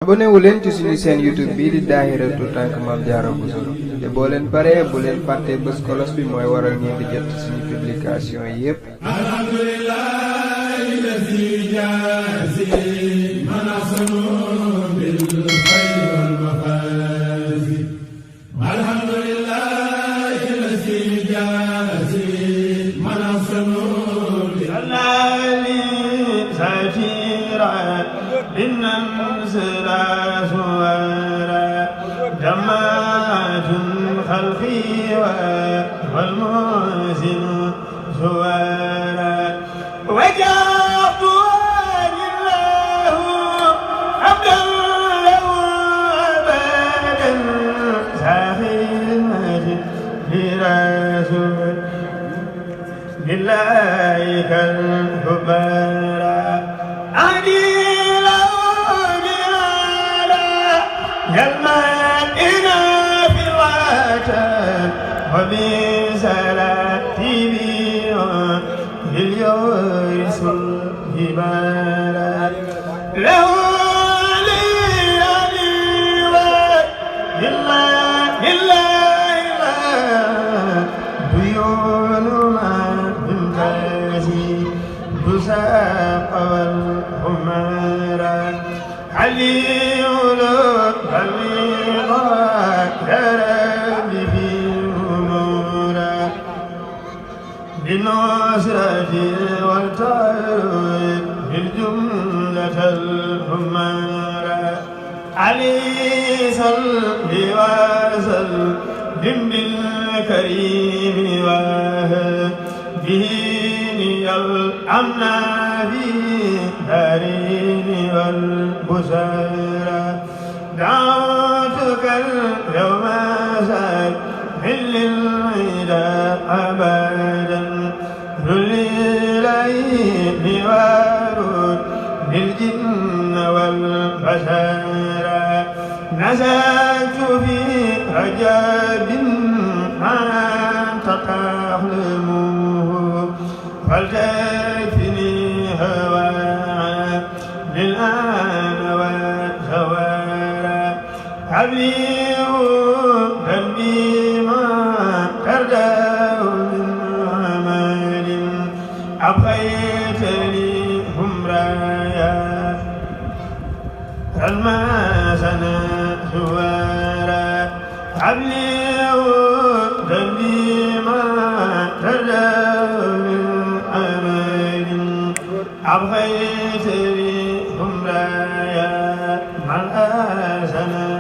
abonné wu leen ci suñu chaîne YouTube bii di Dahiratoul Tank Mame Diarra Bousso te boo leen paree bu leen fàtte bës cloche bi mooy waral ngeen di jot suñu publication yépp. جماعة خلقي والمحسن زوارا وجعت لله عبدا له أبدا ساخمة لرسول لله كالكبارى عديل جمعنا في الوطن وبصلاتي باليورس الجبال له ديون ما تنتهي تساق والحمارى علي بالنصرة والتعويض بالجملة الحمارى علي صل وسلم بالكريم وهبه الأمن في دارين والبشرى دعوتك اليوم ساك للعدا أبدا ذل إليه وارود للجن والبشر نزلت في رجاب ما تتحلمه فلتكفني هوى للآن والزوار حبلي ذنبي ما ترداه من عمل أبقيت لي همرايا الماسنا زوارا حبلي ذنبي ما ترداه من عمل أبقيت لي همرايا من آسنا